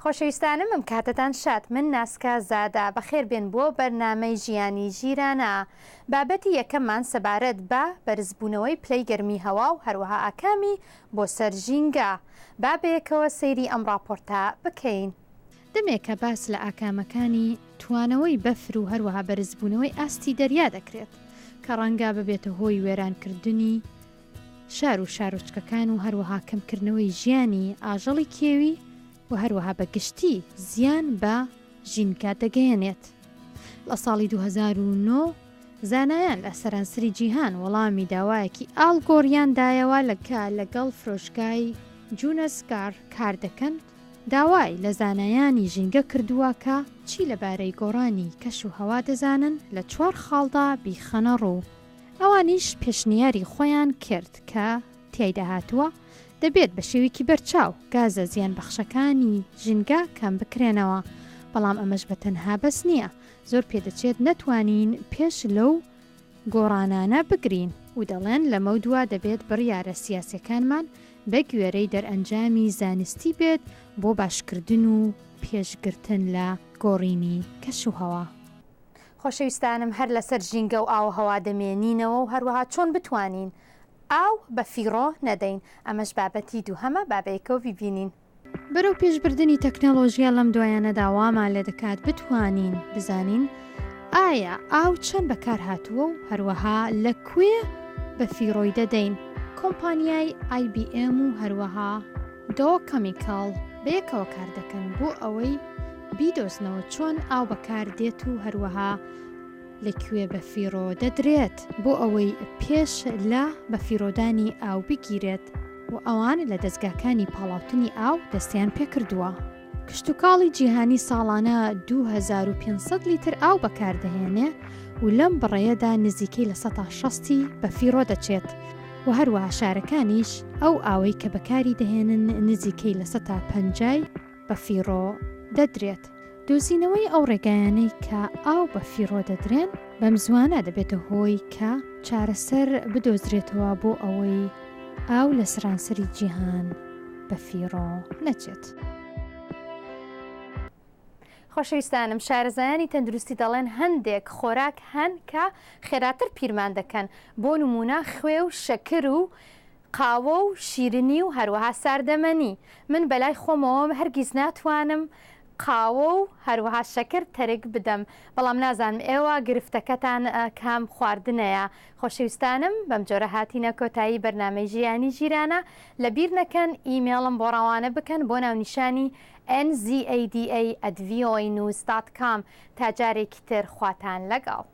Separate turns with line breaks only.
خۆشەویستانم ئەم کاتەتان شاد من ناسکە زادە بەخێر بێن بۆ بەرنامەی ژیانی ژیرانە بابەتی یەکەممان سەبارەت بە بەرزبوونەوەی پلەی گەرمی هەوا و هەروەها ئاکامی بۆ سەر ژینگە با بەیەکەوە سەیری ئەم ڕاپۆرتە بکەین. دەمێکە باس لە ئاکامەکانی توانەوەی بەفر و هەروەها بەرزبوونەوەی ئاستی دەریا دەکرێت کە ڕەنگە ببێتە هۆی وێرانکردنی شار و شارۆچکەکان و هەروەها کەمکردنەوەی ژیانی ئاژەڵی کێوی و هەروەها بە گشتی زیان بە ژینگە دەگەیەنێت. لە ساڵی 2009 زانایان لە سەرانسەری جیهان وەڵامی داوایەکی ئاڵ گۆریان دایەوە لە کە لەگەڵ فرۆشگای جونەس گار کار دەکەن داوای لە زانایانی ژینگە کردووە کە چی لەبارەی گۆڕانی کەش و هەوا دەزانن لە چوار خاڵدا بیخەنە ڕوو. ئەوانیش پێشنیاری خۆیان کرد کە تیایدا هاتووە، دەبێت بە شێوەیەکی بەرچاو گازە زیانبەخشەکانی ژینگە کەم بکرێنەوە، بەڵام ئەمەش بە تەنها بەس نییە، زۆر پێدەچێت نەتوانین پێش لەو گۆڕانانە بگرین و دەڵێن لەمەودوا دەبێت بڕیارە سیاسیەکانمان بەگوێرەی دەرئەنجامی زانستی بێت بۆ باشکردن و پێشگرتن لە گۆڕینی کەشوهەوا. خۆشەویستانم هەر لەسەر ژینگە و ئاووهەوا دەمێنینەوە و هەروەها چۆن بتوانین ئاو بە فیڕۆ نەدەین ئەمەش بابەتی دووهەمە با بەیەکەوە بیبینین. بەرەو پێشبردنی تەکنەڵۆژیا لەم دوایانەدا وامان لێدەکات بتوانین بزانین ئایا ئاو چەند بەکار هاتووە و هەروەها لە کوێ بە فیڕۆی دەدەین. کۆمپانیای ئای بی ئێم و هەروەها دۆ کەمیکاڵ بەیەکەوە کار دەکەن بۆ ئەوەی بیدۆزنەوە چۆن ئاو بەکار دێت و هەروەها لە کوێ بەفیڕۆ دەدرێت بۆ ئەوەی پێش لە بەفیڕۆدانی ئاو بگیرێت و ئەوان لە دەزگاکانی پاڵاوتنی ئاو دەستیان پێکردووە. کشتوکاڵی جیهانی ساڵانە 2500 لیتر ئاو بەکاردەهێنێ و لەم بڕەیەدا نزیکەی لە سەتا شەستی بەفیڕۆ دەچێت و هەروەها شارەکانیش ئەو ئاوەی کە بەکاری دەهێنن نزیکەی لە سەتا پەنجای بەفیڕۆ دەدرێت. دۆزینەوەی ئەو ڕێگایانەی کە ئاو بە فیڕۆ دەدرێن بەم زووانە دەبێتە هۆی کە چارەسەر بدۆزرێتەوە بۆ ئەوەی ئاو لە سەرانسەری جیهان بە فیڕۆ نەچێت. خۆشەویستانم شارەزایانی تەندروستی دەڵێن هەندێک خۆراک هەن کە خێراتر پیرمان دەکەن بۆ نموونە خوێ و شەکر و قاوە و شیرنی و هەروەها ساردەمەنی، من بەلای خۆمەوە هەرگیز ناتوانم قاوە و هەروەها شەکر تەرک بدەم، بەڵام نازانم ئێوە گرفتەکەتان کام خواردنەیە؟ خۆشەویستانم بەم جۆرە هاتینە کۆتایی بەرنامەی ژیانی ژیرانە، لەبیر نەکەن ئیمێڵم بۆ ڕەوانە بکەن بۆ ناونیشانی nzada at voanews dot com تا جارێکی تر خواتان لەگەڵ.